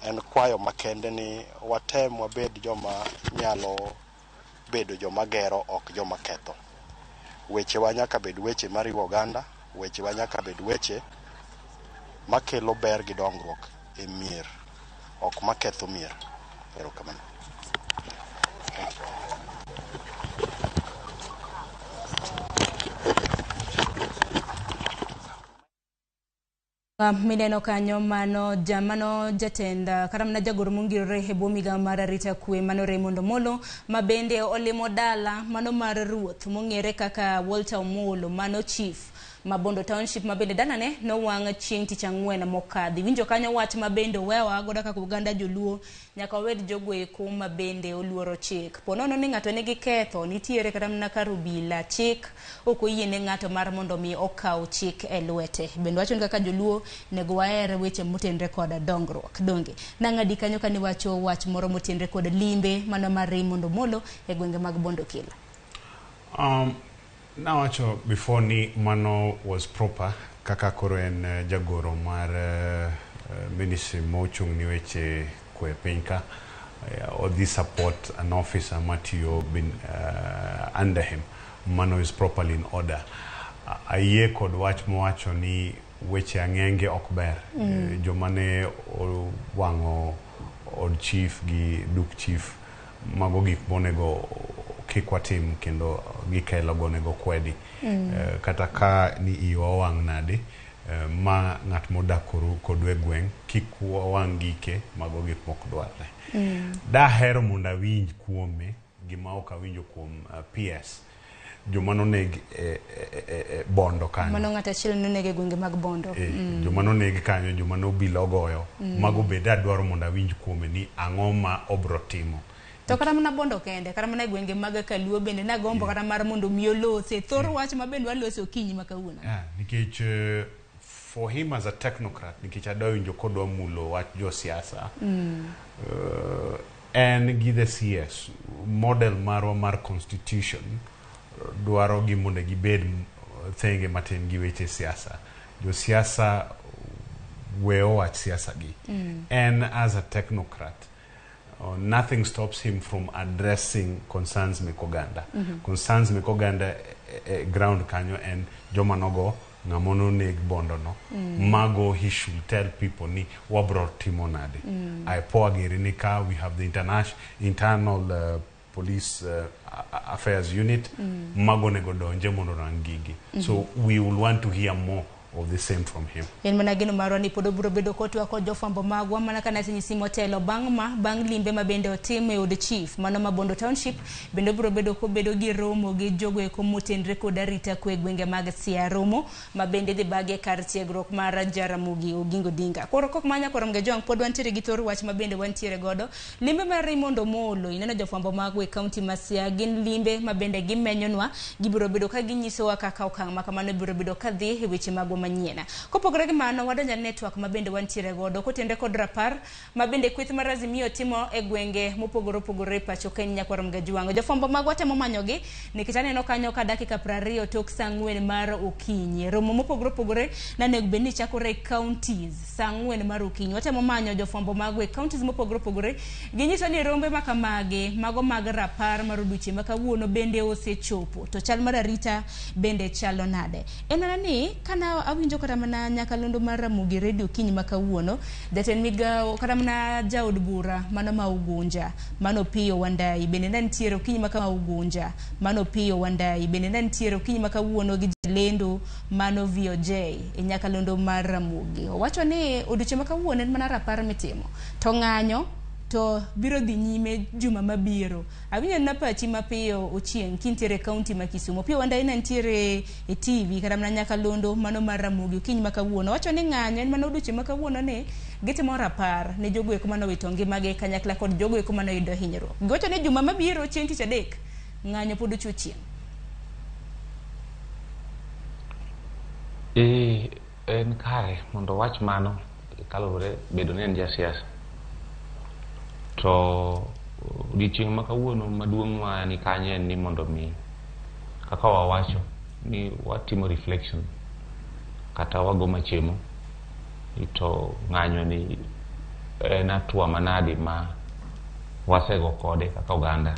En kwayo makende ni watem wabed joma nyalo bedo joma gero ok joma ketho. Wechewa nyaka bed weche mariwo oganda, wechewa nyaka bed weche makelo ber gi dongruok e mier, ok maketho mier. Erokamano. Mineno kanyo mano ja mano jatend kata mana jagoro mongirore e bwo migawo mar arita kwe mano Raymond Omolo ma bende olimo dala mano mar ruoth mong'ere kaka Walter Omolo mano chief ma Bondo Township ma bende dalane nowang' chieng' tich ang'wen mokadhi. Winjo kanyo wach ma bende owewa godo kaka oganda joluo nyaka wawed jogo eko ma bende oluoro chik. Po nono ni ng'ato nigi ketho, nitiere kata mana kar obila, chik ok oyiene ng'ato mar mondo mi okaw chik e lwete. Bende wacho ni kaka joluo nego waher weche motenre kod dongruok. Donge? Nang'adi kanyo kane iwacho wach moro motenre kod limbe mano mar Raymond Omolo e gwenge mag Bondo Kila. Nawacho before ni mano was proper kaka koro en jagoro mar ministry mochung' ni weche kwe piny ka odhi support an officer matiyo under him. Mano is properly in order. Ayie kod wach mowacho ni weche ang'enge ok ber. Joma ne owang'o od chief gi duk chief, mago gik monego kik watim kendo gikelo go onego kwedi. Kata ka ni iwa owang' nade, ma ng'at modak kodu e gweng' kik wawang' gike, mago gik mok dwarre. Dahero mondo awinj kuome gima ok awinjo kuom PS joma noneg e Bondo kanyo. Mano ng'at achiel noneg e gwenge mag Bondo. Joma noneg kanyo, joma nobila ogoyo, mago bende adwaro mondo awinj kuome ni ang'o ma obro timo. To kata mana Bondo kende, kata mana e gwenge mag Kaluo bende nagombo kata mar mondo mi olose. Thor wach ma bende walose okinyi ma kawuono. Yeah, nikech for him as a technocrat, nikech adwa winjo kodwa mulo wach josiasa, en gi the CS, model marwa mar constitution dwaro gi mondo gibed thenge matin gi weche siasa. Josiasa we owach siasa gi. En as a technocrat, nothing stops him from addressing concerns mek oganda. Concerns mek oganda e ground kanyo en joma nogo ng'ama noneg Bondo no. Mago he should tell people ni wabro timo nade. IPOA giri ni ka, we have the internal police affairs unit. Mago onego donje mondo orang gigi. So we will want to hear more of the same from him. En mana geno marwa ni pod obiro bedo kotwa kod jofwambo magwa mana ka nasenyisi motelo bang' ma bang' limbe ma bende otim e od chief mano ma Bondo Township bende obiro bedo kobedo gi romo gi jogo eko motenre kod arita kwe e gwenge mag Siaya, romo ma bende dhi bagi e kar tiegruok mar Jaramogi Oginga Odinga. Koro kok manya koro Mgejwang' pod wantiere gi thor wach ma bende wantiere godo. Limbe mar Raymond Omolo ineno jofwambo magwa e kaunti ma Siaya gin limbe ma bende gimenyonwa, gibiro bedo ka ginyisowa kaka okang' ma kamano biro bedo ka dhi e weche magwa manyien. Kopogore gi mano, wadonjo e network ma bende wantiere godo kotenre kod rapar ma bende kweth mar Azimio timo e gwenge mopogore opogore e pacho ka nyakwar Mgajwang'. Jofwambo magwa temo manyogi nikech aneno kanyo ka dakika 20 tok saa 4 mar okinyi. Romo mopogore opogore nanego bed ni chakore e counties saa 4 mar okinyi. Watemo manyo jofwambo magwa e counties mopogore opogore. Ginyiso ni rombe ma kamagi mago mag rapar mar odiochieng' ma kawuono bende osechopo. To chal mar arita bende chalo nade? En mana ni kana awinjo kata mana nyakalondo mar Ramogi Radio okinyi ma kawuono, jatend migawo kata mana jaod bura mano ma Ugunja mano Opiyo Wandayi bende ne nitiere okinyi ma Ugunja mano Opiyo Wandayi bende ne nitiere okinyi ma kawuono gi jalendo mano VOJ e nyakalondo mar Ramogi. Owacho ni odiochieng' ma kawuono en mana rapar mitimo to ng'anyo to biro dhi nyime juma mabiro. Awinjo na pachi mapiyo Ochieng' kintiere e kaunti ma Kisumu. Opiyo Wandayi ne nitiere e TV kata mana nyakalondo mano mar Ramogi okinyi ma kawuono. Owacho ni ng'anyo en mana odiochieng' ma kawuono ni gitimo rapar ne jogo eko mane owito ngimagi kanyakla kod jogo eko mane oyudo hinyruok. Giwacho ni juma mabiro chieng' tich adek ng'anyo pod ochwe chieng'. En kare mondo owach mano kaluwore bedo ni en jasiasa. To odiochieng' ma kawuono maduong' ma ni kanyo en ni mondo mi kaka wawacho ni watimo reflection kata wago machemo to ng'anyo ni En hatua manadi ma wasego kode kaka oganda.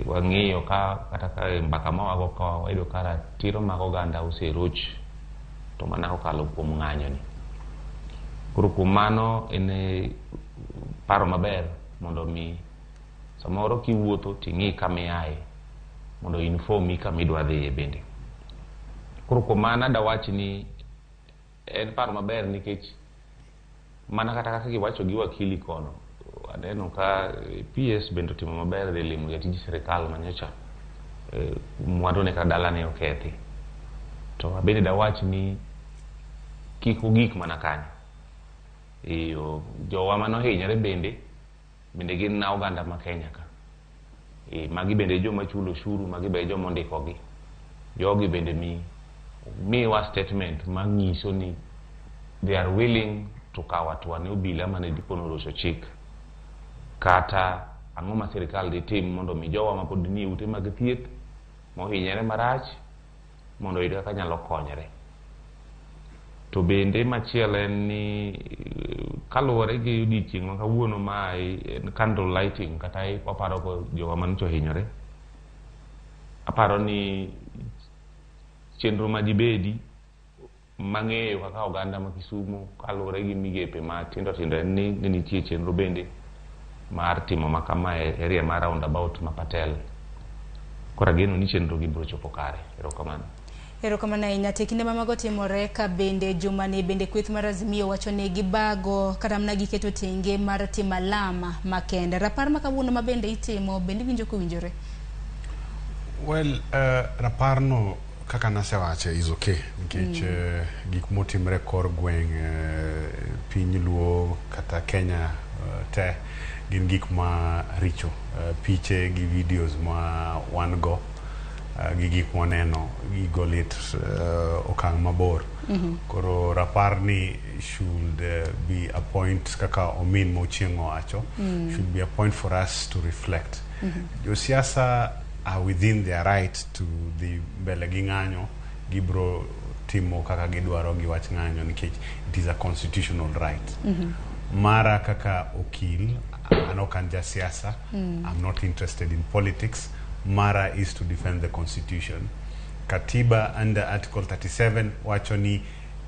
Wang'iyo ka kata ka e mbaka ma wago ka wayudo ka ratiro mag oganda oseroch to mana kokalo kuom ng'anyo ni. Koro kuom mano en paro maber mondo mi samoro kiwuotho ting'i kama iaye mondo informi kama idwa dhiye bende. Koro kuom mano dawach ni en paro maber nikech mana kata kaka giwacho gi wakili kono aneno ka PS bende otimo maber dhi limo jatij sirikal manyocha mwandune kata dalane okethi. To abende dawach ni kik ogik mana kanyo. Iyo jowa manohinyore bende gin na oganda ma Kenya ka. Magi bende joma chulo ushuru, magi bende joma ondikogi. Jogi bende miwa statement manyiso ni they are willing to kawo hatua ne obila mane dipo norocho chik. Kata ang'o ma sirikal dhi tim mondo mi jowa mapod nie ute mag thieth mohinyore marach mondo oyud kaka nyalo konyore. To bende machielo en ni kaluwore gi odiochieng' ma kawuono ma en candle lighting kata waparo go jowa manyocha ohinyore. Aparo ni chenro ma dibedi mang'eyo kaka oganda ma Kisumu kaluwore gi migepe matindo tindo en ni ne nitie chenro bende mar timo ma kama e area mar roundabout ma Patel. Koro ageno ni chenro gi biro chopo kare. Erokamano. Erokamano ahinya. Te kinde ma mago timore ka bende jumani bende kweth mar Azimio wacho ni gibago kata mana giketo tenge mar timo alama makende. Rapar ma kawuono ma bende itimo bende iwinjo kowinjore? Well, raparno kaka nasewacho is okay nikech gik motimre kor gweng' piny Luo kata Kenya te gin gik ma richo. Piche gi videos ma wan go gi gik mwaneno gigo lit okang' mabor. Koro rapar ni should be a point kaka Omin Mochieng owacho, should be a point for us to reflect. Josiasa are within their right to dhi mbele gi ng'anyo, gibro timo kaka gidwaro gi wach ng'anyo nikech it is a constitutional right. Mara kaka okil, an ok an jasiasa, I'm not interested in politics. Mara is to defend the constitution. Katiba under Article 37 wacho ni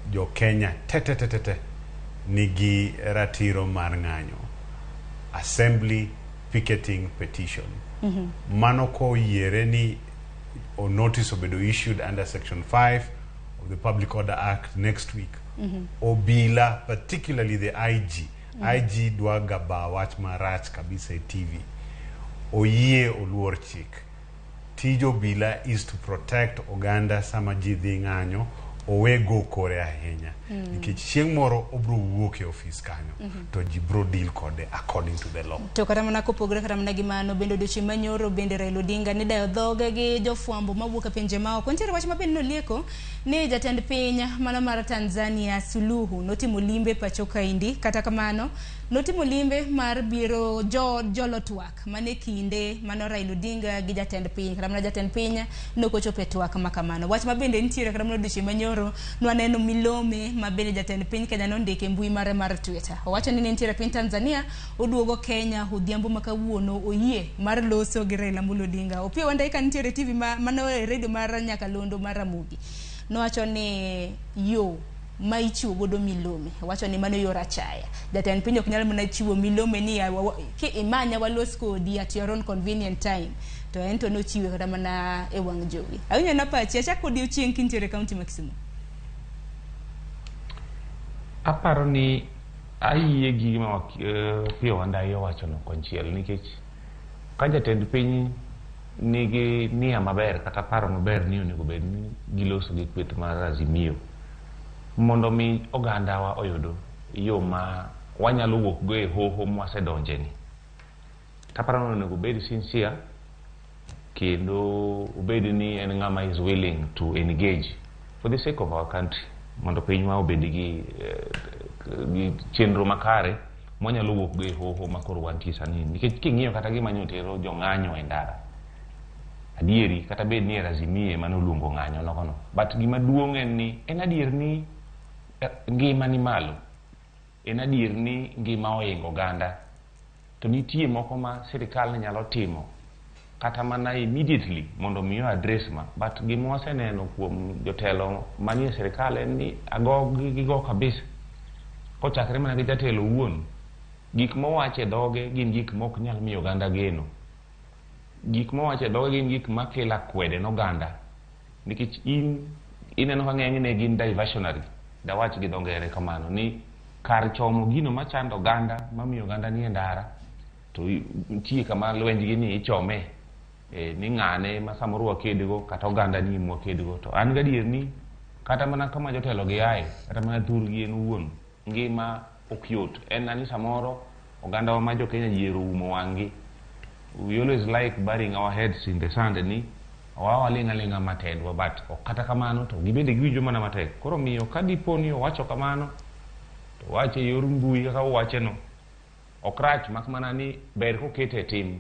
jo Kenya te te te te te nigi ratiro mar ng'anyo. Assembly, picketing, petition. Mano koyiere ni o notice obedo issued under section 5 of the Public Order Act next week. Obila, particularly the IG, IG dwaga ba wach marach kabisa e TV. Oyie oluor chik. Tij obila is to protect oganda sama ji dhi ng'anyo, owe go kore ahinya. Nikech chieng' moro obro wuok e ofis kanyo, to ji bro deal kode according to the law. To kata mana kopogore kata mana gi mano bende odiochieng' manyoro bende Raila Odinga ne dayo dhoge gi jofwambo mawuok e pinje maoko. Nitiere wach ma bende nolieko ni jatend piny mano mar Tanzania Suluhu notimo limbe pacho kaendi. Kata kamano notimo limbe mar biro jolo twak mane kinde mano Raila Odinga gi jatend piny. Kata mana jatend piny nokochopo e twak ma kamano. Wach ma bende nitiere kata mana odiochieng' manyoro nwaneno milome ma bende jatend piny Kenya nondiko e mbui mare mar Twitter. Owacho ni ne nitiere piny Tanzania, oduogo Kenya odhiambo ma kawuono oyie mar loso gi Raila Amolo Odinga. Opiyo Wandayi ka nitiere TV mano e redio mar Nyakalondo mar Ramogi. Nowacho ni yo ma ichiwo godo milome. Owacho ni mano yor achaya. Jatend piny ok nyal mana chiwo milome ni ki imanya walos kodi at your own convenient time. To en to nochiwe kata mana e wang' jowi. Awinjo na pachi, achak odiochieng' kintiere e kaunti ma Kisumu. Aparo ni ayie gi gima Opiyo Wandayi owachono konchiel nikech ka jatend piny nigi nia maber kata paro maber ni onego bed ni giloso gi kweth mar Azimio mondo mi ogandawa oyud yo ma wanyalo wuok go e hoho mwasedonjeni. Taparo ni onego obed sincere kendo obed ni en ng'ama is willing to engage for the sake of our country mondo pinywa obed gi chenro makare mwanyalo wuok go e hoho ma koro wantie sani. Nikech king'iyo kata gima nyotero jong'anyo e ndara, adieri kata bed ni Azimio ema noluongo ng'anyo nogono, but gima duong' en ni en adier ni ngima ni malo. En adier ni ngima ohingo oganda, to nitie moko ma sirikal ne nyalo timo kata mana immediately mondo mi o address ma. But gima waseneno kuom jotelo manie sirikal en ni ago gigo kabisa, kochakre mana gi jatelo owuon. Gik mowacho e dhoge gin gik mok nyal miyo oganda geno. Gik mowacho e dhoge gin gik makelo akwede ne oganda, nikech in ineno ka ng'enyne gin diversionary. Dawach gi dho ngere kamano ni kar chomo gino machando oganda mamiyo oganda nie ndara, to nitie kama lwenjgi ni ichome ni ng'ane ma samoro wakedgo kata oganda ni mwakedgo. To an gadier ni kata mana kama jotelo gi ae, kata mana thurgi en owuon, ngima ok yot. En na ni samoro oganda wa ma jo Kenya yiero umo wang'gi. We always like burying our heads in the sand ni wawaling' aling'a matendwa, but ok kata kamano to gibende giwinjo mana matek. Koro miyo ka dipo ni owacho kamano to owache e yor mbui kaka owache no, ok rach, mak mana ni ber kokete e tim.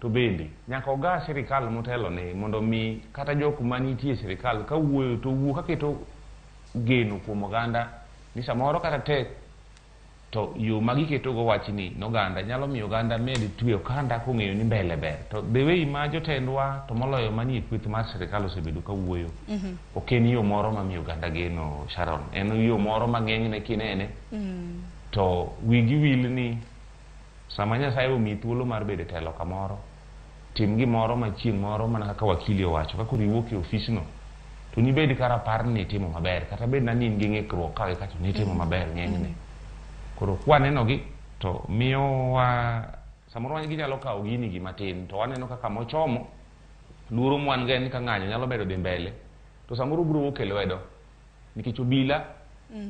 To bende nyaka oga sirikal motelo ne mondo mi kata jok manitie e sirikal kawuoyo to wuo kaketo geno kuom oganda ni samoro kata tek to yo ma giketogo wachni noganda nyalo miyo oganda med twe okanda kong'eyo ni mbele ber. To the way ma jotendwa to moloyo manie kweth mar sirikal osebedo kawuoyo, ok en yo moro mamiyo oganda geno, Sharon. En yo moro ma ng'enyne kinene to wigi wil ni sama Nyasaye omiyi thuolo mar bedo e telo kamoro, tim gimoro ma chieng' moro mana kaka wakili owacho, ka koro iwuok e ofisno to nibed ka rapar ni itimo maber, kata bed na ni in gi ng'ikruok ka gi kacha, nitimo maber ng'enyne. Koro kwanenogi to miyowa samoro ginyalo kawo gini gima tin, to waneno kaka mochomo luoro mwan go en ni ka ng'anyo nyalo medo dhi mbele to samoro biro wuok e lwedo, nikech obila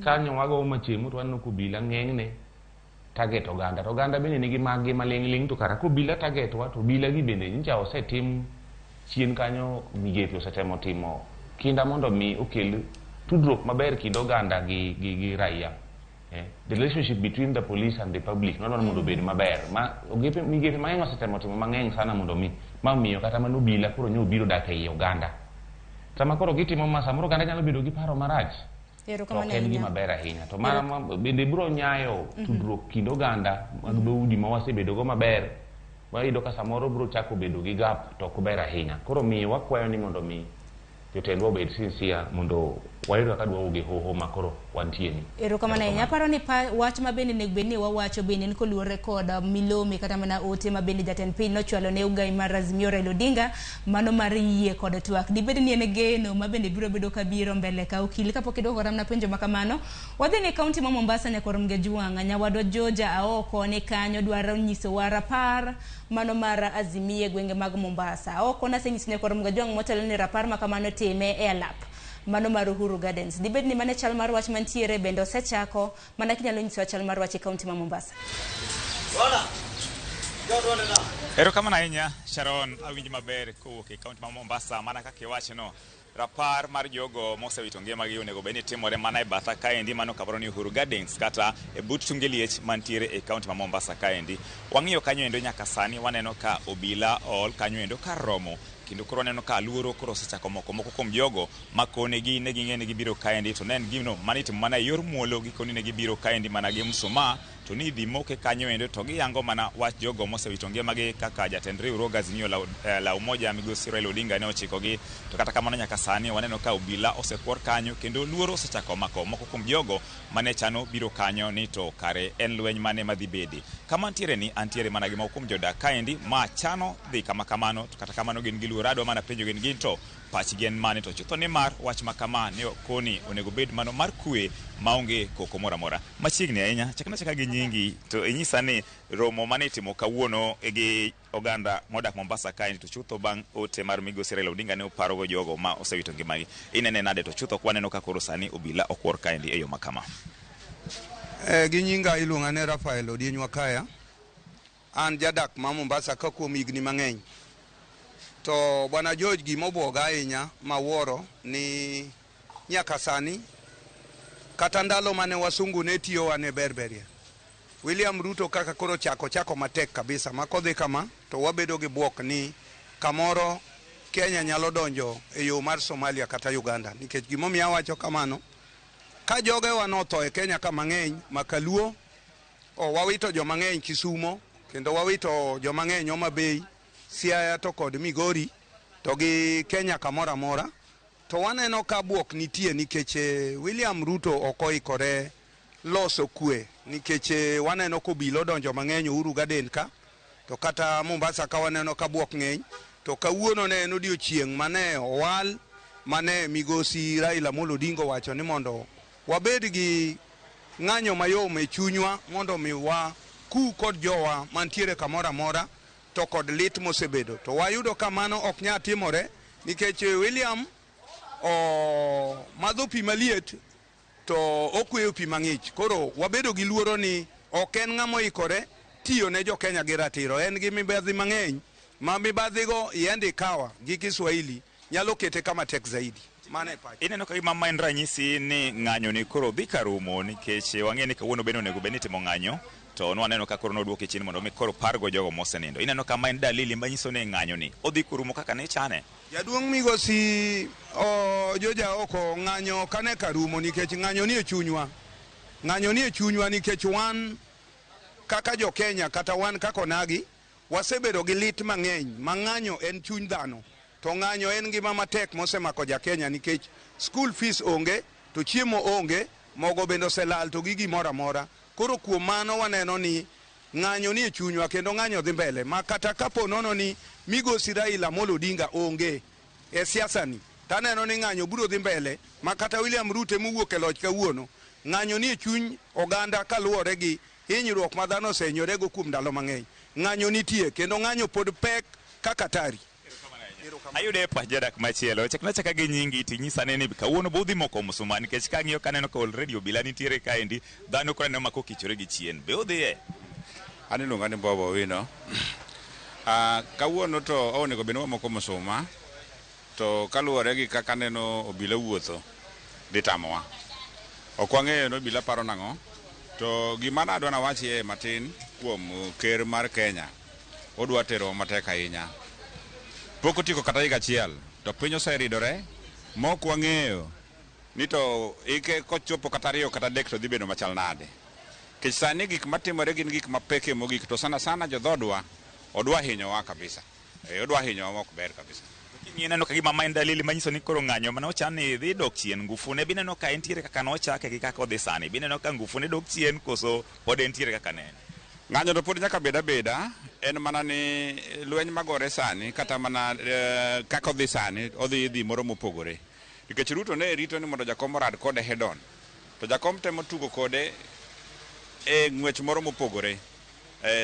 kanyo wago machemo to waneno ka obila ng'enyne target oganda, to oganda bende nigi mag gi maling' ling'. To kara kobila target wa, to obila gi bende nyicha osetim chien kanyo, migepe osetemo timo kinda mondo mi okel tudruok maber kind oganda gi raia. The relationship between the police and the public nodwaro mondo obed maber ma ogepe migepe mang'eny osetemo timo mang'eny sana mondo mi ma omiyo kata mana obila koro nyo obiro dak ei oganda. Sama koro gitimo ma, samoro oganda nyalo bedo gi paro marach to Erokamano ok en ahinya. gima ber ahinya. To mana bende biro nyayo tudruok kind oganda mag dhoudi ma wasebedo go maber, wayudo ka samoro biro chako bedo gi gap, to ok ber ahinya. Koro miyo wakwayo ni mondo mi jotendwa obed sincere mondo wayud kaka dwa gi hoho ma koro wantie ni. Erokamano ahinya. Aparo ni wach ma bende onego bed ni wawacho bende en koluwore kod milome kata mana ote ma bende jatend piny nochwalo ne ogai mar Azimio Raila Odinga, mano mar yie kod twak. Dibed ni en geno ma bende biro bedo kabiro mbele ka okil kapok idwoko kata mana penjo ma kamano. Wadhi ne kaunti ma Mombasa, nyakwar Mgejwang', nyawadwa Georgia Aoko ni kanyo dwaro nyisowa rapar mano mar Azimio e gwenge mag Mombasa. Aoko nasenyiso nyakwar Mgejwang' motelo ni rapar ma kamano time e alap mano mar Uhuru Gardens. Dibed ni mane chal mar wach mantiere bende osechako mana kinyalo nyisowa chal mar wach e kaunti ma Mombasa. Erokamano ahinya Sharon, awinji maber kowuok e kaunti ma Mombasa. Mana kaka iwachono, rapar mar jogo mosewito ngimagi onego bed ni timore mana e batha kaendi, mano kamoro ni Uhuru Gardens kata e but tunge liech mantiere e kaunti ma Mombasa kaendi. Wang'iyo kanyo endo nyaka sani waneno ka obila ool kanyo endo kar romo, kendo koro waneno ka luoro koro osechako moko moko kuom jogo ma konegi ne ging'e ni gibiro kaendi, to ne en gino mane itimo mana e yor muolo. Gikoni ne gibiro kaendi mana gi msuma to ni idhi moke kanyo endo to giyango mana wach jogo mosewito ngimagi kaka jatend riwruog Azimio la Umoja migosi Raila Odinga ne ochikogi. To kata kamano nyaka sani waneno ka obila osekwor kanyo kendo luoro osechako mako moko kuom jogo mane chano biro kanyo ni to kare en lweny mane madhi bede. Kama ntiere ni antiere mana gi moko kuom jodak kaendi ma chano dhi kama kamano, to kata kamano gin gi luoro. Adwa mana penjo gin to pachgi en mane, to chutho ni mar wach ma kama ne koni onego bed mano mar kwe maonge koko moro amora. Machiegni ahinya, chakna chaka gi nyingi to inyisa ni romo mane itimo kawuono gi oganda modak Mombasa kaendi, to chutho bang' ote mar migosi Raila Odinga ne oparogo jogo ma osewito ngimagi, inene nade to chutho kwaneno ka koro sani obila okwor kaendi e yo ma kama? Gi nyinga iluonga ni Rafael Odieny Wakaya. An jadak ma Mombasa ka kuom higni mang'eny. To bwana George, gima obwoga ahinya mawuoro ni nyaka sani kata ndalo mane wasungu ne tiyowa ne berberie. William Ruto kaka koro chako matek kabisa ma kodhi kama to wabedo gi bwok ni kamoro Kenya nyalo donjo e yo mar Somalia kata Uganda, nikech gimomiyo awacho kamano Ka jogewa notho e Kenya ka mang'eny, makaluo, o wawito joma ng'eny Kisumo, kendo wawito joma ng'eny Homa Bay, Siaya to kod Migori, to gi Kenya kamoro amora. To waneno ka buok nitie nikech William Ruto ok oikore loso kwe, nikech waneno ka obila odonjo mang'eny Uhuru Garden ka, to kata Mombasa ka waneno ka buok ng'eny. To kawuono ne en odiochieng' mane owal mane migosi Raila Amolo Odinga owacho ni mondo wabed gi ng'anyo mayom e chunywa mondo mi waku kod jowa mantiere kamoro amora to kod lit mosebedo. To wayudo ka mano ok nyal timore nikech William o madho pi maliet to okweyo pi mang'ich. Koro wabedo gi luoro ni ok en ng'ama oikore tiyo ne jo Kenya gi ratiro. En gi mibadhi mang'eny ma mibadhigo iende ikawa gi Kiswahili nyalo kete kama tek zaidi. Mano e pacha. Ineno ka gima ma en ranyisi ni ng'anyo ni koro dhi karumo, nikech wang'e ni kawuono bende onego bed ni itimo ng'anyo, to nwaneno ka koro nodwoke chien mondo mi koro pargo jogo mosenindo. Ineno ka ma en dalili manyiso ni ng'anyo ni odhi kurumo kaka ne ichane. Jaduong' migosi Joja oko ng'anyo kane karumo nikech ng'anyo ni e chunywa. Ng'anyo ni e chunywa nikech wan kaka jo Kenya kata wan kaka onagi wasebedo gi lit mang'eny ma ng'anyo en chuny dhano. To ng'anyo en ngima matek mosemako ja Kenya nikech school fees onge, to chiemo onge, mogo bende oselal to gi gimoro amora. Koro kuom mano waneno ni ng'anyo ni e chunywa kendo ng'anyo dhi mbele. Ma kata kapo nono ni migosi Raila Amolo Odinga onge e siasa ni, taneno ni ng'anyo biro dhi mbele ma kata William Ruto emowuok e loch kawuono. Ng'anyo ni e chuny oganda kaluwore gi hinyruok ma dhano osehinyorego kuom ndalo mang'eny. Ng'anyo nitie kendo ng'anyo pod pek kaka tari. Ayude e pach jadak machielo. Chakna chaka gi nyingi tinyisa ane ni kawuono be udhi moko msuma, nikech kang'iyo kaneno ka already obila nitiere kaendi, dhano koro aneno ma kokichore gi chien. Be udhiye? An iluonga ni Bob Owino. Kawuono to onego bed ni wamoko msuma, to kaluwore gi kaka aneno obila wuotho, dhi tamowa. Ok wang'eyo ni obila paro nang'o, to gima nadwa nawachie matin kuom ker mar Kenya, odwa terowa matek ahinya. Pok otieko kata higa achiel, to piny oseridore mok wang'eyo ni to ike kochopo kata 2 kata 3 to dhi bedo machal nade. Nikech sani gik matimore gin gik mapeke mogik, to sana sana jodhodwa odwa hinyowa kabisa. Odwa hinyowa mok ber kabisa. King'iyo ineno ka gima ma en dalili manyiso ni koro ng'anyo mane ochan ni dhi dok chien. Ngufune bineno ka entiere kaka nochake gi kaka odhi sani. Bineno ka ngufune dok chien koso pod entiere kaka ne en. Ng'anyo to pod nyaka bed abeda, en mana ni lweny magore sani kata mana kaka odhi sani, odhi dhi moro mopogore. Nikech Ruto ne rito ni mondo jakom orad kode head on. To jakom temo tugo kode e ng'wech moro mopogore.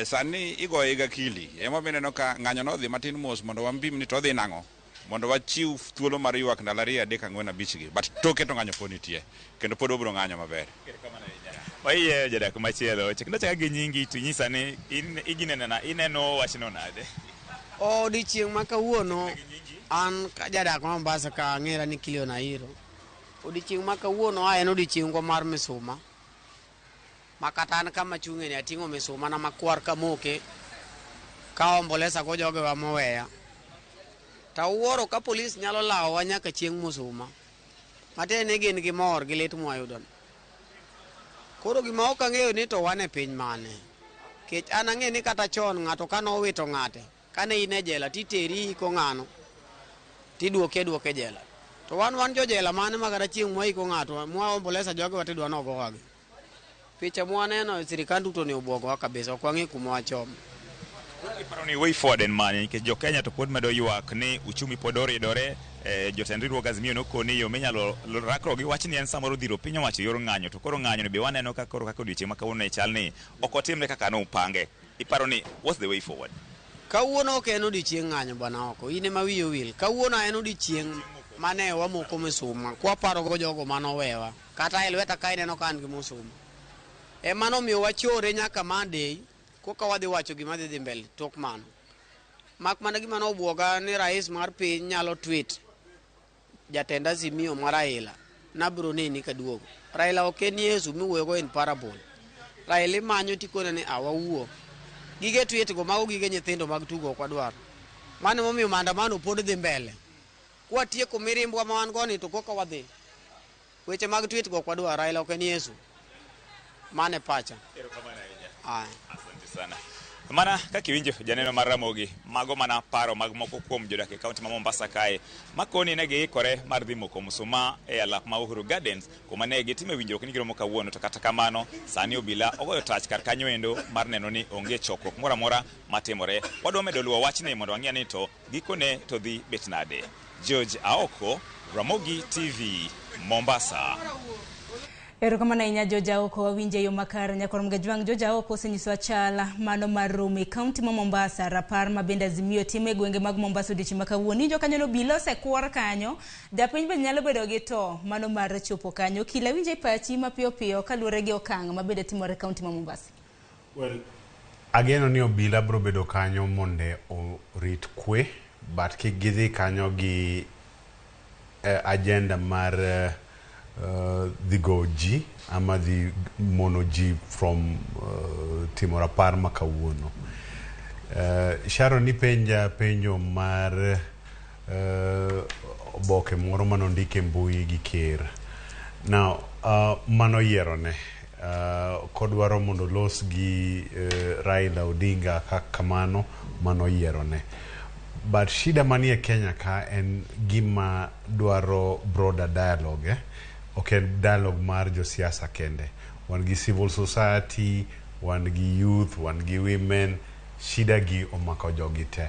Sani igoye gi akili. Emomiyo ineno ka ng'anyo nodhi matin mos mondo wampim ni to odhi nang'o. Mondo wachiw thuolo mar ywak ndalo 2, 3, 4, 5 gi. But toke to ng'anyo pod nitie. Kendo pod wabiro ng'anyo maber. Waiye jadak machielo. Chakna chaka gi nyingi to inyisa ni ineno wachno nade? Odiochieng' ma kawuono an jadak ma Mombasa ka ang'era ni Kilio Nairo. Odiochieng' ma kawuono a en odiochieng'wa mar misuma. Ma kata an kama achung'e ni ating'o misuma na makwar kamoke ka ombolesa go jogewa moweya. Tawuoro ka polis nyalo lawowa nyaka chieng' musuma. Matiende ni gin gi mor gi lit mwayudono. Koro gima ok ang'eyo ni to wan e piny mane. Kech an ang'e ni kata chon ng'ato ka nowito ng'ate, kane in e jela titeri iko ng'ano, tiduoke aduoka e jela. To wan jojela mane ma kata chieng' mwaiko ng'ato, mwaombolesa jogewa tidwa nogowagi. Picha mwaneno e sirikand Ruto ni obwogowa kabisa, ok wang'e kuma wachomo. Iparo ni way forward en mane? Nikech jo Kenya to pod medo ywak ni uchumi pod oridore, jotend riwruog Azimio nokoni yo minyalo rakruok gi wachni en samoro dhiro piny owacho yor ng'anyo, to koro ng'anyo ni be waneno ka koro kaka odiochieng' ma kawuono ne chal ni ok otimre kaka nopange. Iparo ni what's the way forward? Kawuono ok en odiochieng' ng'anyo bwana oko, in ema wiyi owil. Kawuono en odiochieng' mane wamoko misuma, kwaparo go jogo manowewa. Kata e lweta ka ineno ka an gi musuma. Ema nomiyo wachore nyaka Monday, koka wadhi wacho gima dhi dhi mbele tok mano. Mak mana gima nobwoga ni rais mar piny nyalo tweet jatend Azimio mar Raila, nabiro neni kaduogo. Raila ok en Yesu miwuoyogo in parable. Raila imanyo tikone ni awawuo. Gige tweet go mago gige nyithindo mag tugo ok wadwar. Mano emomiyo maandamano pod dhi mbele. Kwatieko mirimbwa ma wan go ni to koka wadhi. Weche mag tweet go ok wadwar. Raila ok en Yesu. Mano e pacha. Erokamano ahinya. Aya. Asante sana. Mana kaka iwinjo, janeno mar Ramogi, mago mana paro mag moko kuom jodak e kaunti ma Mombasa kae, makoni ne giikore mar dhi moko msuma e alap ma Uhuru Gardens, kuma ne gitime winjruok ni giromo kawuono. To kata kamano, sani obila ogoyo tach kar kanyo endo mar neno ni onge chokruok moro amora matimore. Wadwa medo luwo wachni mondo wang'e ni to gikone to dhi bet nade. George Aoko, Ramogi TV, Mombasa. Erokamano ahinya, George Aoko, wawinje yo makare. Nyakwar Mgajwang', George Aoko osenyisowa chal mano mar romo e kaunti ma Mombasa, rapar ma bende Azimio timo e gwenge mag Mombasa odiochieng' ma kawuono. Iwinjo kanyo ni obila osekuor kanyo, japiny bende nyalo bedo gi to mano mar chopo kanyo. Okil, awinjo e pachi mapiyo piyo kaluwore gi okang' ma bende timore e kaunti ma Mombasa. Well, ageno ni obila biro bedo kanyo mondo orit kwe, but kik gidhi kanyo gi agenda mar dhi go ji ama dhi mono ji from timo rapar ma kawuono. Sharon, nipenja penjo mar oboke moro manondik e mbui gi ker. Now, mano yierone. Kodwaro mondo olos gi Raila Odinga kaka kamano, mano yierone. But shida manie Kenya ka en gima dwaro broader dialogue. Eh? Ok en dialogue mar josiasa kende. Wan gi civil society, wan gi youth, wan gi women. Shida gi omako jogi te.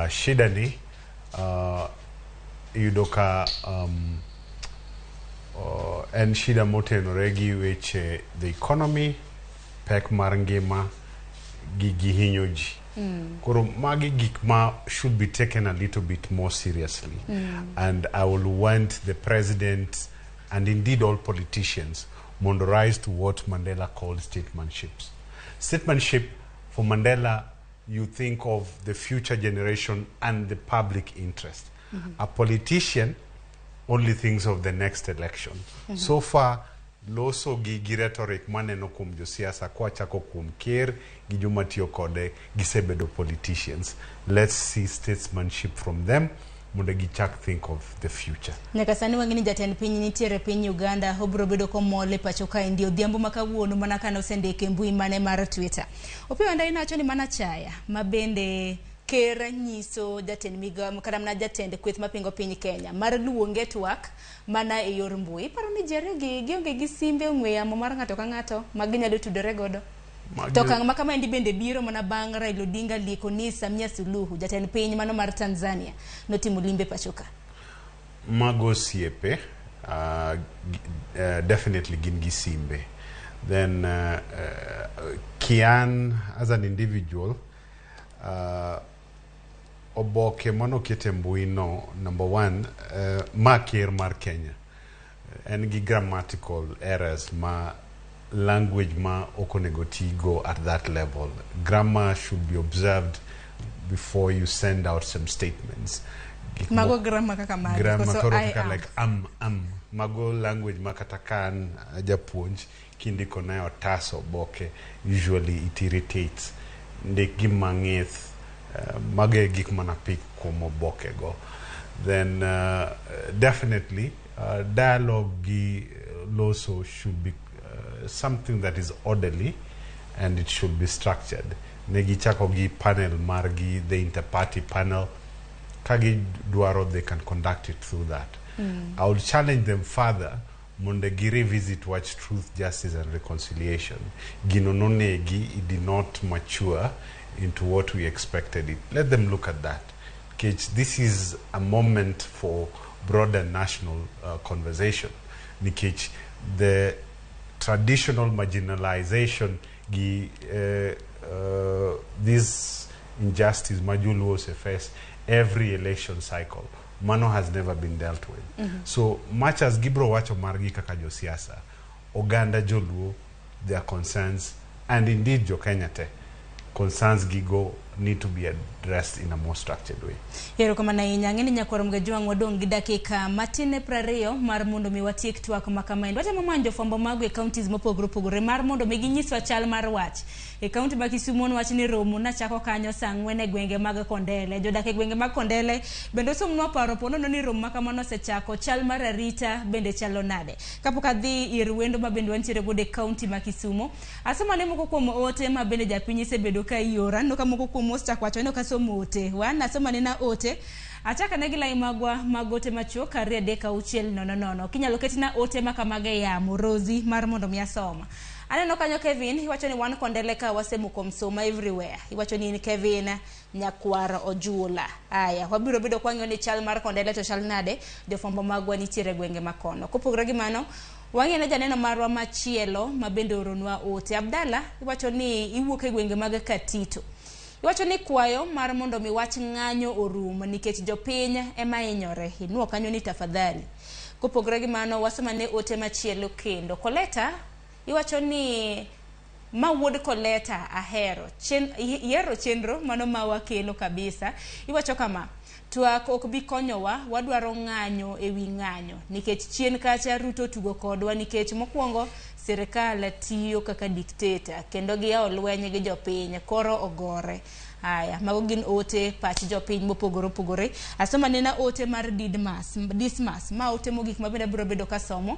Shida ni iyudo ka en shida motenore gi weche the economy, pek mar ngima, gi hinyo ji. Koro magi gik ma should be taken a little bit more seriously. And I will want the president and indeed all politicians mondo rise to what Mandela called statesmanships. Statesmanship for Mandela, you think of the future generation and the public interest. A politician only thinks of the next election. So far, loso gi rhetoric maneno kuom josiasa, kwachako kuom ker gi joma tiyo kode, gisebedo politicians. Let's see statesmanship from them mondo gichak think of the future. Nyaka sani wang'e ni jatend piny nitiere piny Uganda, obiro bedo komol e pacho kaendi odhiambo ma kawuono, mana kane osendiko e mbui mane mar Twitter. Opiyo Wandayi nowacho ni mana chaya ma bende ker nyiso jatend migao kata mana jatend kweth mapingo piny Kenya mar luonge twak mana e yor mbui. Iparo ni ji ariyo gi gionge gi simbe ong'we yamo mar ng'ato ka ng'ato ma ginyalo tudore godo? To okang' ma kamaendi bende biro mana bang' Raila Odinga lieko ni Samia Suluhu, jatend piny mano mar Tanzania, notimo limbe pacho ka. Mago osiepe, definitely gin gi simbe. Then Kian as an individual, oboke manoket e mbui no, number one, ma ker mar Kenya en gi grammatical errors, ma language ma ok onego tigo at that level. Grammar should be observed before you send out some statements. Gik Mago grammar kaka mage? Grammar Koso koro I kaka am. Like am mago language ma kata ka an japuonj kindiko na e otas, oboke, usually it irritates. Ndik gima ng'ith. Mago e gik mana pick kuom oboke go. Then definitely dialogue gi loso should be something that is orderly and it should be structured. Ne gichako gi panel margi, the interparty panel. Ka gidwaro, they can conduct it through that. I will challenge them further mondo gi revisit wach truth, justice and reconciliation. Gino nonegi, it did not mature into what we expected it. Let them look at that. Nikech this is a moment for broader national conversation. Nikech the traditional marginalization gi this injustice ma joluo face every election cycle, mano has never been dealt with. So much as gibro wacho margi kaka josiasa, oganda joluo, their concerns, and indeed jo Kenya te, concerns gigo. need to be addressed in a more structured way. Erokamano ahinya. Ang'e ni nyakwar Mgajwang' wadong' gi dakika matin ne 20 mar mondo mi watiek twak ma kamaendi. Watemo manyo jofwambo mago e counties mopogore opogore mar mondo mi ginyiswa chal mar wach. E kaunti ma Kisumu nwach ni romo nachako kanyo saa 4 e gwenge mag Kondele. Jodak e gwenge mag Kondele bende osomnwa paro po nono ni romo ma kamano osechako, chal mar arita bende chalo nade. Kapok adhi ir wendo ma bende wantiere godo e kaunti ma Kisumu, asomo ane moko kuom ote ma bende japiny osebedo ka ioro. Aneno ka moko kuom osechako wacho ni ok asomo ote. Wan asomo anena ote. Achako ane gi lai magwa mag ote machuok 2 3 6 0 0. Kinyalo ketna ote ma kamago e yamo, Rosie, mar mondo mi asoma. Aneno kanyo Kevin, iwacho ni wan Kondele ka wasemuko msuma everywhere. Iwacho ni in Kevin Nyakwar Ojula. Aya, wabiro bedo kwang'iyo ni chal mar Kondele to chal nade, jofwambo magwa nitiere e gwenge makono. Kopogore gi mano, wang'iyo ne janeno marwa machielo ma bende ooronwa ote. Abdalla, iwacho ni iwuok e gwenge mag Katito. Iwacho ni kwayo mar mondo mi wach ng'anyo orum nikech jopiny ema hinyore. Inuo kanyo ni tafadhali. Kopogore gi mano, wasoma ne ote machielo kendo. Koleta, iwacho ni ma wuod Koleta ahero. Ihero chenro mano ma wakelo kabisa. Iwacho kama, twak ok bi konyowa, wadwaro ng'anyo ewi ng'anyo. Nikech chien kacha Ruto tugo kodwa nikech mokwongo sirikal tiyo kaka dikteta kendo giyawo lweny gi jopiny, koro ogore. Aya, mago gin ote pach jopiny mopogore opogore. Asoma nena ote mar Dismas, ma ote mogik ma bende abiro bedo kasomo.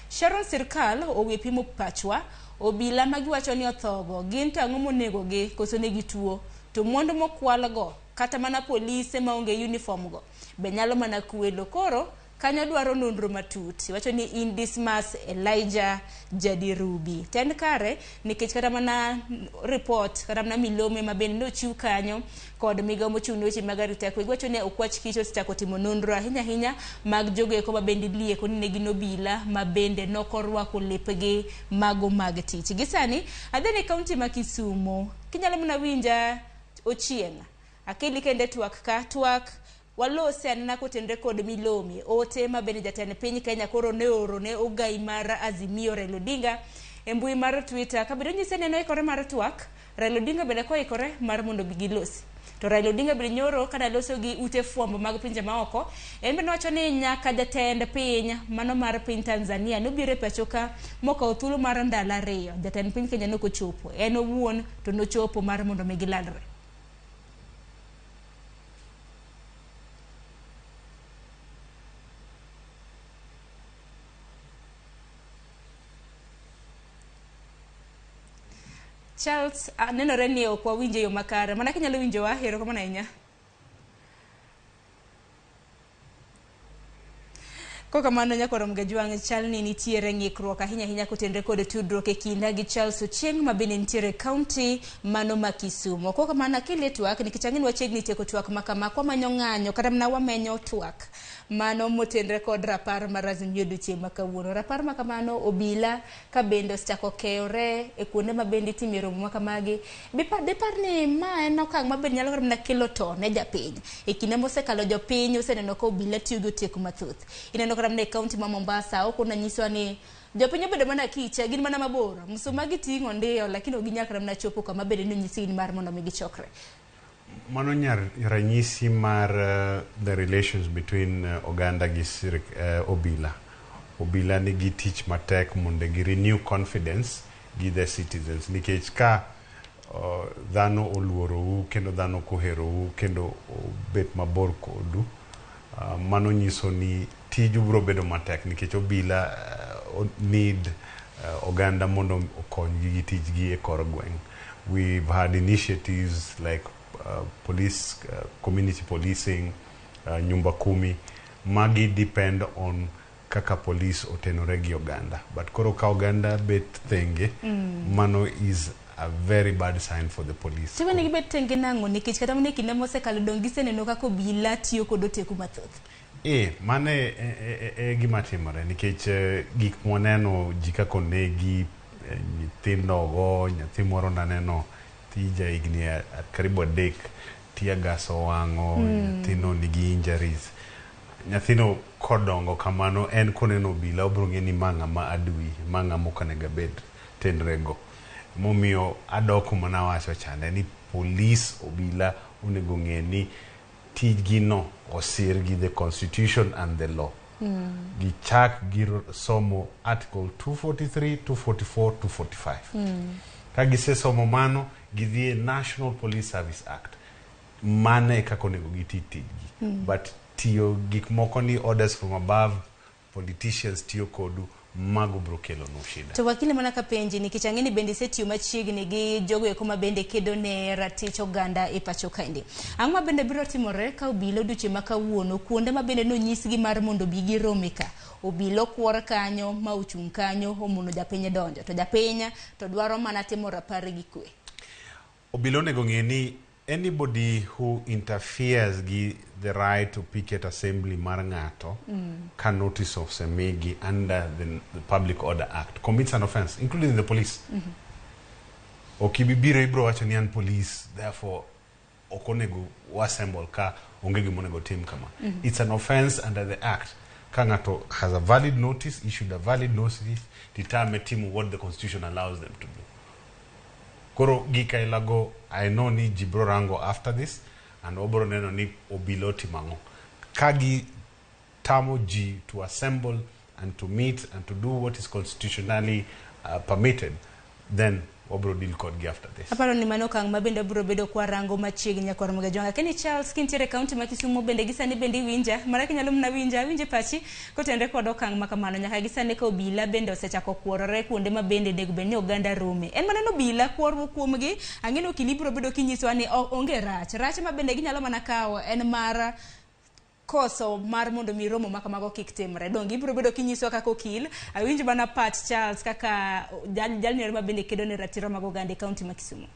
Sharon sirkal owe pimo pachwa, obila ma giwacho ni othogo, gin to ang'o monegogi koso ne gituo? To mwandu mokwalgo, kata mana polise maonge uniform go, be nyalo mana kwelo. Koro, kanyo dwaro nonro matut. Iwacho ni in Dismas Elijah Jadirubi. Ten kare, nikech kata mana report, kata mana milome ma bende nochiw kanyo kod migawo mochung' ne weche mag arita kwe. Giwacho ni Okwach Kich osechako timo nonro ahinya ahinya mag jogo eko ma bende ilieko ni ne gin obila ma bende nokorwako lepgi mago mag tich. Gi sani, adhi ne kaunti ma Kisumu. Kinyalo mana winja Ochieng'. Akeli kende twak ka twak walose anena kotenre kod milome ote ma bende jatend piny Kenya koro ne ooro ne ogai mar Azimio Raila Odinga e mbui mar Twitter kabedo nyise ni en oikore mar twak. Raila Odinga bende koikore mar mondo bi gilosi. To Raila Odinga bende nyoro kada loso gi ute fwambo mag pinje maoko, en bende nowacho ni nyaka jatend piny mano mar piny Tanzania nobiro e pacho ka mokawo thuolo mar ndalo 2. Jatend piny Kenya nokochopo, en owuon to nochopo mar mondo mi gilalre. Charles, nenore ni ok wawinjo e yo makare. Mana kinyalo winjowa, erokamano ahinya. Kokamano nyakwar Mgajwang', chal ni nitiere ng'ikruok ahinya ahinya kotenre kod tudruok e kinda gi Charles Ochieng' ma bende nitiere e kaunti mano ma Kisumu. Kokamano akele twak nikech ang'e ni wachiegni tieko twak ma kama kwamanyo ng'anyo kata mana wamenyo twak mano motenre kod rapar mar Azimio odiochieng' ma kawuono. Rapar ma kamano obila ka bende osechako keyore e kuonde ma bende itime romo ma kamagi. Dipar ni ma en okang' ma bende nyalo mana kelo to ne japiny. E kinde mosekalo jopiny oseneno ka obila tiyo gi oteko mathoth. Ineno kata mana e kaunti ma Mombasa, ok onanyiswa ni jopiny obedo mana kicha, gin mana mabor. Msuma giting'o ndiyo, lakini ok ginyal kata mana chopo kama bende nonyisgi ni mar mondo mi gichokre. Mano nyar ranyisi mar the relations between oganda gi obila. Obila nigi tich matek mondo gi renew confidence gi the citizens. Nikech ka dhano oluorou kendo dhano koherou kendo obet mabor kodu, mano nyiso ni tiju biro bedo matek nikech obila need oganda mondo okonygi gi tijgi e kor gweng'. We've had initiatives like police, community policing, nyumba kumi. Magi depend on kaka police otenore gi oganda. But koro ka oganda bet thenge, mano is a very bad sign for the police. Tiwe ni gibet tenge nang'o nikech kata mana e kinde mosekalo dong giseneno kaka obila tiyo kod oteku mathoth. Mano e gima timore nikech gik mwaneno ji kaka onegi, nyithindo go, nyathi moro naneno tija higni karibu 3, tear gas owang'o, nyathino nigi injuries. Nyathino kodongo kamano, en koneno obila obiro ng'e ni ma ng'ama adui, ma ng'ama ok onego abed tenre go. Momiyo adok kuma nawacho chande ni police obila onego ng'e ni tijgi no osir gi the constitution and the law. Gichak gi somo article 243, 244, 245. Ka gisesomo mano, gidhi e National Police Service Act. Mano e kaka onego giti tijgi. But tiyo gik moko ni orders from above, politicians tiyo kodu, mago biro kelonu shida. To wakili mana kapenji nikech ang'e ni bende isetiyo machiegni gi jogo eko ma bende kedo ne ratich oganda e pacho kaendi. Ang'o ma bende biro timore ka obila odiochieng' ma kawuono kuonde ma bende nonyisgi mar mondo obi girome ka obila okwor kanyo ma ochung' kanyo omono japiny donjo to japiny to dwaro mana timo rapar gi kwe. Obila onego ng'e ni anybody who interferes gi the right to picket assembly mar ng'ato ka notice osemigi under the Public Order Act commits an offense, including the police. Ok ibi biro ibiro wacho ni an police, therefore ok onego assemble ka onge gima onego tim kama. It's an offense under the act. Ka ng'ato has a valid notice, issued a valid notice, titame timo what the constitution allows them to do. Koro gik ailago, I know ni ji biro rango after this and wabiro neno ni obila otimo ang'o. Ka gi tamo ji to assemble and to meet and to do what is constitutionally permitted, then wabiro deal kodgi after this. Aparo ni mano okang' ma bende wabiro bedo kwarango machiegni nyakwar Ramogi Ajwang'. Kenny Charles kintiere e kaunti ma Kisumu bende gi sani bende iwinja, mara kinyalo mana winja, awinje pachi kotenore kod okang' ma kamano. Nyaka gi sani ka obila bende osechako kuorore kuonde ma bende onego bed ni oganda rome. En mana ni obila kuoruok kuomgi, ang'e ni okil ibiro bedo kinyisowa ni onge rach. Rach ma bende ginyalo mana kawo en mar koso mar mondo mi romo ma kamago kik timre. Donge ibiro bedo kinyisowa kaka okil, awinj mana pach Charles kaka jalno ma bende kedo ne ratiro mag oganda e kaunti ma Kisumu.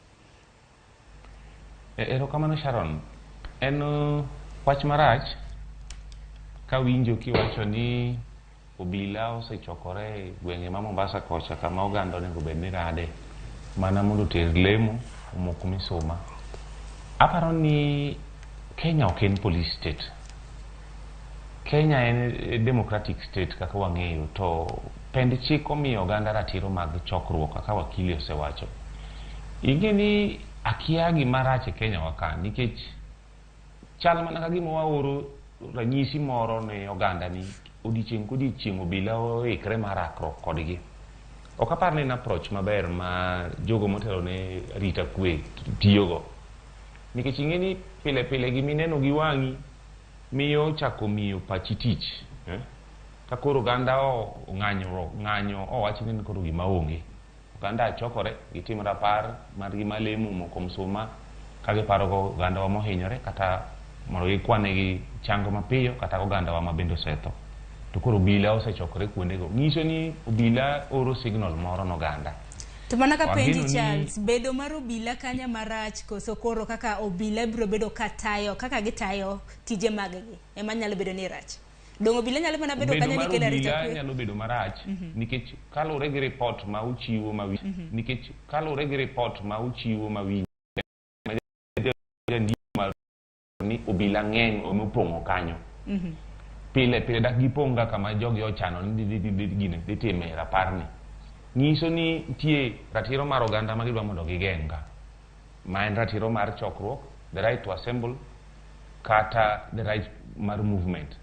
Erokamano Sharon. En wach marach kawinjo kiwacho ni obila osechokore e gwenge ma Mombasa kocha kama oganda onego bed ni rade mana mondo oter lemo omok misuma. Aparo ni Kenya ok en police state. Kenya en democratic state kaka wang'eyo to pend chik omiyo oganda ratiro mag chokruok kaka wakili osewacho. Ing'e ni akia gima rach e Kenya wa ka nikech chal mana ka gima waoro ranyisi moro ne oganda ni odiochieng' kodiochieng' obila oikre mar rakruok kodgi. Ok apar ni en approach maber ma jogo motelo ne arita kwe tiyogo. Nikech ing'e ni pile pile gimineno gi wang'i miyo chako miyo pachi tich. Ka koro oganda ong'anyo ng'anyo owach ni koro gima onge. Oganda chokore gitim rapar margi mar lemo moko msuma ka giparo go oganda wa mohinyore kata mondo gikwanegi chango mapiyo kata oganda wa ma bende osetho. To koro obila osechokore kuondego. Nyiso ni obila oro signal moro ne oganda. To mana ka penji Wageno ni Charles, bedo mar obila kanya marach koso koro kaka obila biro bedo katayo kaka gitayo tije mag-gi ema nyalo bedo ni rach. Dong' obila nyalo mana bedo bedo kanyo mar ni kelo arita obila kwe. nyalo bedo marach nikech kaluwore gi report ma uchiwo ma nikech kaluwore gi report ma uchiwo ma winjo jandiko mar ni obila ng'eny omopong'o kanyo. Pile pile dak gipong' ga kama jogi ochano ni gine dhi time raparni. Nyiso ni nitie ratiro mar oganda ma gidwa mondo gigeng' ka. Ma en ratiro mar chokruok, the right to assemble, kata the right mar movement.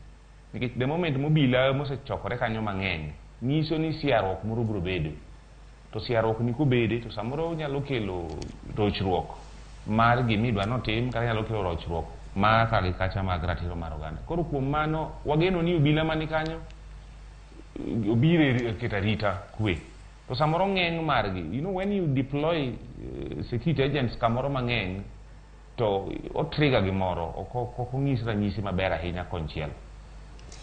Nikech the moment mobila mosechokore kanyo mang'eny, nyiso ni siarruok moro biro bedo. To siarruok ni kobede to samoro nyalo kelo rochruok mar gimidwa notim kata nyalo kelo rochruok mar ka gi kacha mag ratiro mar oganda. Koro kuom mano wageno ni obila mani kanyo obiro e keto arita kwe. To samoro ng'eng margi, you know when you deploy security agents kamoro mang'eny to o trigger gimoro, ok onyis ranyisi maber ahinya konchiel.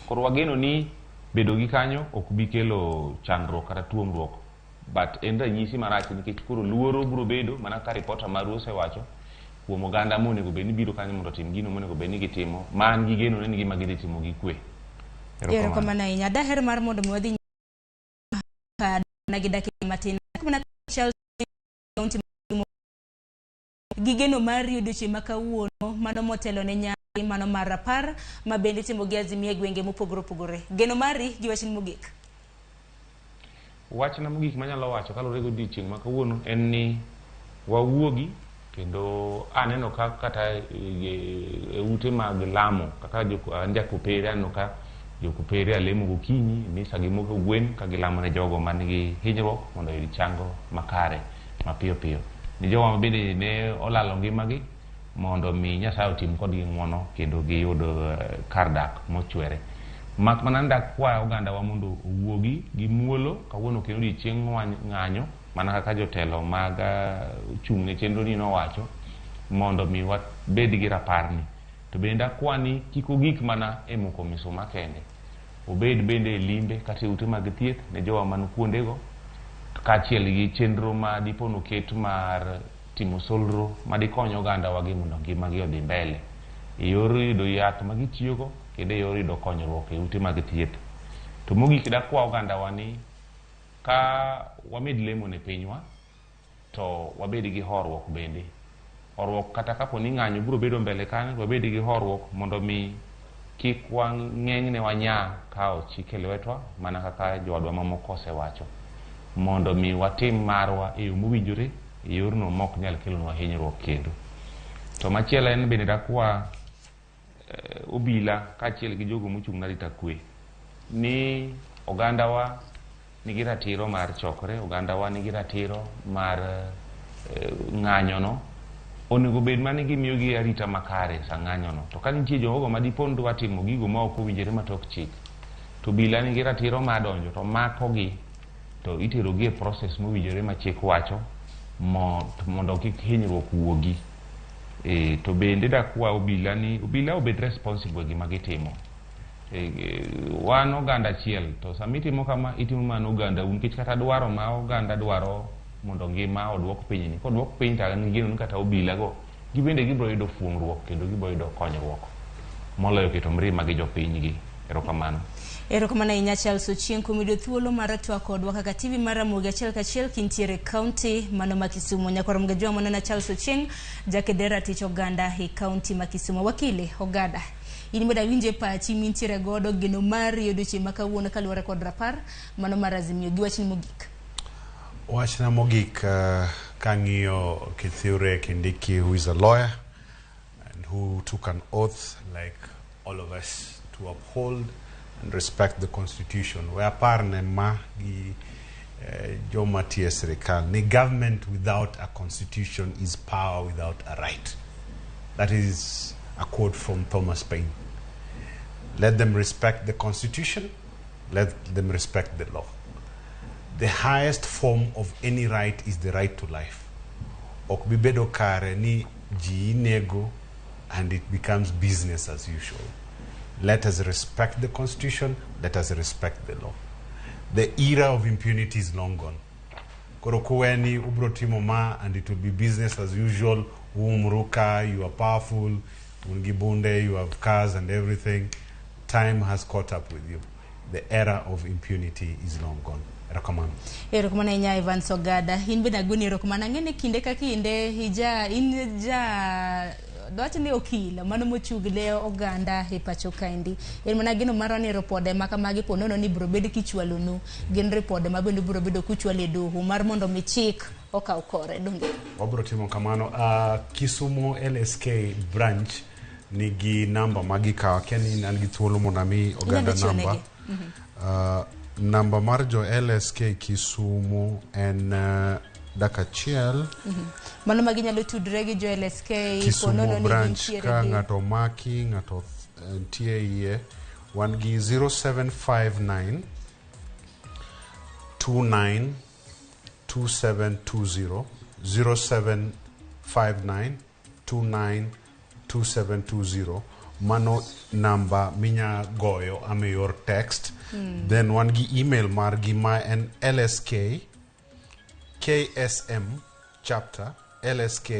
Koro wageno ni bedo gi kanyo ok bi kelo chandruok kata tuomruok, but en ranyisi marach nikech koro luoro biro bedo mana kaka reporter maru osewacho kuom oganda monego bed ni biro kanyo mondo otim gino monego bed ni gitimo, ma an gi geno ni gima gidhi timo gi kwe. Erokamano ahinya. Daher mar mondo mi wadhi na gi dakika matin. Mana Charles kaunti gi geno mar odiochieng' ma kawuono mano motelo ne nyasi mano mar rapar ma bende itimo gi Azimio e gwenge mopogore opogore. Geno mari gi wachni mogik. Wachna mogik manyalo wacho kaluwore gi odiochieng' ma kawuono en ni wawuogi kendo aneno ka kata e ute mag lamo kaka an jakopere aneno ka jokopere alemo gokinyi misa gimoko gwen ka gilamo ne jogo man gi hinyruok mondo oyud chango makare mapiyo piyo. Ni jogo ma bende ne olalo ngimagi mondo mi Nyasaye otim kodgi ng'uono kendo giyud kar dak mochwere. Mak mana ni dakwa ogandawa mondo owuogi gi muolo kawuono ok en odiochieng' ng'anyo mana kaka jotelo mag chung' ne chenro ni nowacho mondo mi wabed gi raparni. To bende dakwa ni kik ogik mana e moko misuma kende. Obed bende e limbe kata e ute mag thieth ne jowa man kuondego kaachiel gi chenro ma dipo noket mar timo solro madikony ogandawa gi mondo ngimagi odhi mbele e yor yudo yath ma gitiyogo kendo e yor yudo konyruok e ute mag thieth. To mogik dakwa ogandawa ni ka wamed lemo ne pinywa to wabed gi horuok bende. Horuok kata kapo ni ng'anyo biro bedo mbele kanyo, wabed gi horuok mondo mi kik wang'eng'ne wanya kawo chik e lwetwa mana kaka jowadwa mamoko osewacho. Mondo mi watim marwa e yo mowinjore e yorno mok nyal kelonwa hinyruok kendo. To machielo en bende dakwa obila kaachiel gi jogo mochung' ne arita kwe ni ogandawa nigi ratiro mar chokore, ogandawa nigi ratiro mar ng'anyono. Onego bed mana ni gimiyogi arita makare sa ng'anyono. To ka nitie jogo ma dipo ni dwa timo gigo ma ok owinjore matok chik, to obila nigi ratiro mar donjo to makogi to iterogi e process mowinjore ma chik wacho mondo kik hinyruok wuogi. To bende dakwa obila ni obila obed responsible e gima gitimo. Wan oganda achiel to sama itimo kama itimo mana oganda u nikech kata dwaro ma oganda dwaro mondo ngima oduok piny ni koduok piny to an gi geno ni kata obila go gibende gibiro yudo fuong'ruok kendo gibiro yudo konyruok moloyo keto mrima gi jopiny gi. Erokamano. Erokamano ahinya Charles Ochieng kuom yudo thuolo mar twak kodwa kaka TV mar Ramogi achiel kachiel kintiere kaunti mano ma Kisumu. Nyakwar Mgajwa manana Charles Ochieng, jakeder ratich oganda e kaunti ma Kisumu. Wakili Ogada, in bende awinje pachi mintiere godo geno mari odiochieng' ma kawuono kaluwore kod rapar mano mar Azimio gi wachni mogik. Wachna mogik kang'iyo Kithure Kindiki, who is a lawyer and who took an oath like all of us to uphold and respect the constitution. We apar ne ma gi joma tiyo e sirikal ni government without a constitution is power without a right. That is a quote from Thomas Paine. Let them respect the constitution, let them respect the law. The highest form of any right is the right to life. Ok bi bedo kare ni ji inego and it becomes business as usual. Let us respect the constitution, let us respect the law. The era of impunity is long gone. Koro kuweni ubro timo ma and it will be business as usual. Umruka, you are powerful, un gi bunde, you have cars and everything. Time has caught up with you. The era of impunity is long gone. Erokamano. Erokamano ahinya Evans Ogada. In bende agoni erokamano. Ang'e ni kinde ka kinde ija in ja dwach ni okil mano mochung' ne oganda e pacho kaendi. En mana geno marwa ni ripode ma kamagi po nono ni biro bed kichwalonu. Gin ripode ma bende biro bedo kuchwalo e doho mar mondo mi chik okaw kore. Donge? Wabro timo kamano. Kisumu LSK branch nigi namba ma gikawo. Akia ni an gi thuolo mondo ami oganda Inyalo chiwo namba. negi. Namba mar jo LSK Kisumu en dak achiel. Mano ma ginyalo tudre gi jo LSK po Kisumu nono ni branch gintiere ka gi ng'ato omaki, ng'ato nitie iye. Wan gi 0759 29 2720 0759 29 2720 mano namba minya goyo ama e yor text. Then wan gi email margi ma en lsk ksm chapter lsk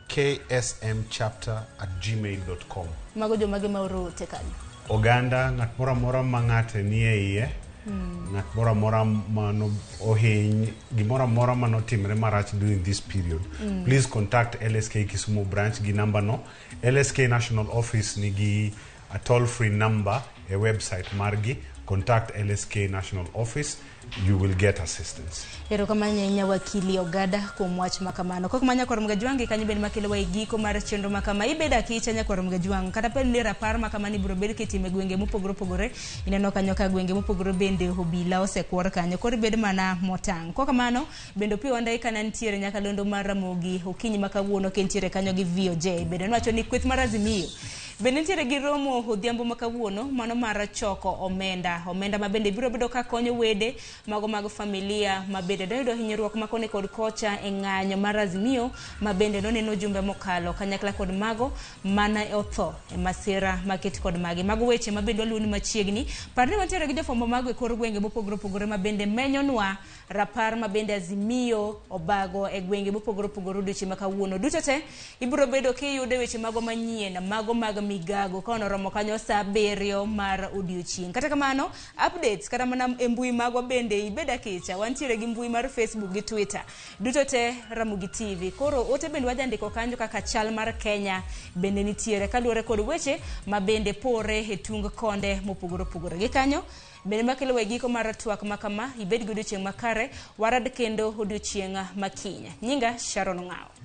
ksm chapter at gmail.com. Mago jomage ma oro ote kanyo. Oganda ng'at moro amora ma ng'ate nie iye, ng'at moro amora mano ohiny, gimoro amora manotimre marach during this period, please contact LSK Kisumu branch gi namba no. LSK National Office nigi a toll free number e website margi. Contact LSK National Office. You will get assistance. Erokamano ahinya wakili Ogada kuom wach makamano. Kok ma nyakwar Mgajwang' kanyo bende makelowa e giko mar chenro makama. Ibedo akicha nyakwar Mgajwang' kata bed ni rapar makama ni biro bed kitimo e gwenge mopogore opogore. Ineno kanyo ka gwenge mopogore bende obila osekwor kanyo. Koro ibed mana motang'. Kok kamano bende Opiyo Wandayi kana nitiere nyakalondo mar Ramogi okinyi ma kawuono kentiere kanyo gi VOJ. Bende nowacho ni kweth mar Azimio bende nitiere gi romo odhiambo ma kawuono mano mar choko omenda. Omenda ma bende biro bedo ka konyo wede mago mag familia ma bende noyudo hinyruok ma koni kod kocha e ng'anyo mar Azimio ma bende noneno jumbe mokalo kanyakla kod mago mane otho e masira maket kod magi. Mago weche ma bende waluwoni machiegni. Par ni wantiere gi jofwambo mago e kor gwenge mopogore opogore ma bende menyonwa rapar ma bende Azimio obago e gwenge mopogore opogore odiochieng' ma kawuono. Duto te ibiro bedo kiyudo weche mago manyien mago mag migago ka onoromo kanyo saa 7 mar odiochieng'. Kata kamano updates kata mana e mbui magwa bende ibed akicha. Wantiere gi mbui mar Facebook gi Twitter. Duto te Ramogi TV. Koro ote bende wajandiko kanyo kaka chal mar Kenya bende nitiere kaluwore kod weche ma bende pore e tung konde mopogore opogore. Gi kanyo bende makelo e giko mar twak ma kama ibed gi odiochieng' makare warad kendo odiochieng' makiny. Nyinga Sharon Ong'awo.